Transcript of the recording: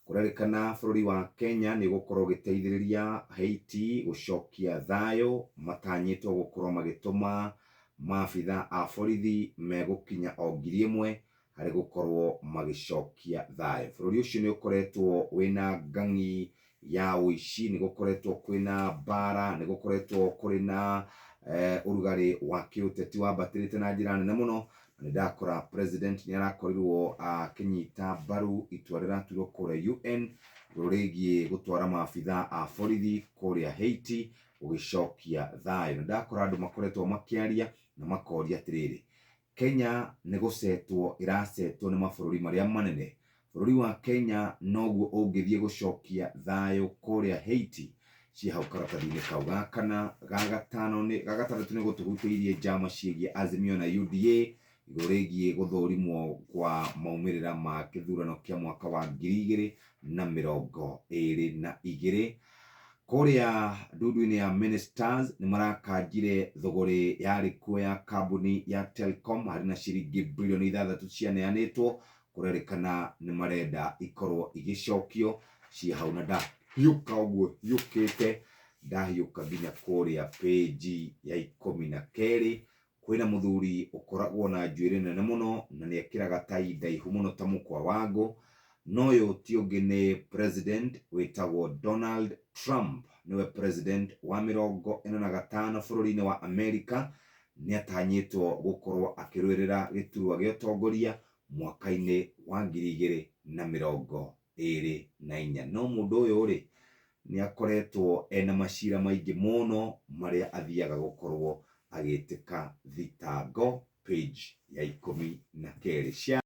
Kũrerĩkana bũrũri wa Kenya nĩ ũgũkorwo ũgĩteithĩrĩria Haiti gũcokia thayũ, matanyĩtwo gũkorwo magĩtũma maabitha a borithi megũkinya o 1000 harĩ gũkorwo magĩcokia thayũ. Bũrũri ũcio nĩ ũkoretwo wĩna ng'ang'i ya ũici, nĩ gũkoretwo kwĩna mbara, nĩ gũkoretwo kũrĩ na ũrugarĩ wa kĩũteti wambatĩrĩte na njĩra nene mũno. Na nĩ ndakora president nĩ arakorirwo akĩnyita mbaru itua rĩratuirwo kũrĩa UN igũrũ rĩgiĩ gũtwara maabitha a borithi kũrĩa Haiti gũgĩcokia thayũ. Nĩ ndakora andũ makoretwo makĩaria na makoria atĩrĩrĩ, Kenya nĩ gũcetwo ĩracetwo nĩ mabũrũri marĩa manene. Bũrũri wa Kenya noguo ũngĩthiĩ gũcokia thayũ kũrĩa Haiti. Ciĩ hau karatathi-inĩ kau. Ga kana, ga gatano nĩ, ga gatandatũ nĩ gũtũhutĩirie njama ciĩgiĩ Azimio na UDA igũrũ rĩgiĩ gũthũrimwo kwa maumĩrĩra ma kĩthurano kĩa mwaka wa 2022. Kũrĩa ndundu-inĩ ya Ministers nĩ marakanjire thũgũrĩ yarĩ kuo ya kambuni ya Telcom harĩ na ciringi bilioni 6 cianeanĩtwo, kũrerĩkana nĩ marenda ikorwo igĩcokio ciĩ hau. Na ndahiũka ũguo hiũkĩte, ndahiũka nginya kũrĩa page ya 12, kwĩna mũthuri ũkoragwo na njuĩrĩ nene mũno na nĩ ekĩraga tai ndaihu mũno ta mũkwa wa ngũ, na ũyũ ti ũngĩ nĩ president wĩtagwo Donald Trump. Nĩwe president wa 45 bũrũri-inĩ wa America. Nĩ atanyĩtwo gũkorwo akĩrũĩrĩra gĩturwa gĩa ũtongoria mwaka-inĩ wa 2024. No mũndũ ũyũ rĩ, nĩ akoretwo ena macira maingĩ mũno marĩa athiaga gũkorwo agĩtĩka thitango, page ya 12 cia.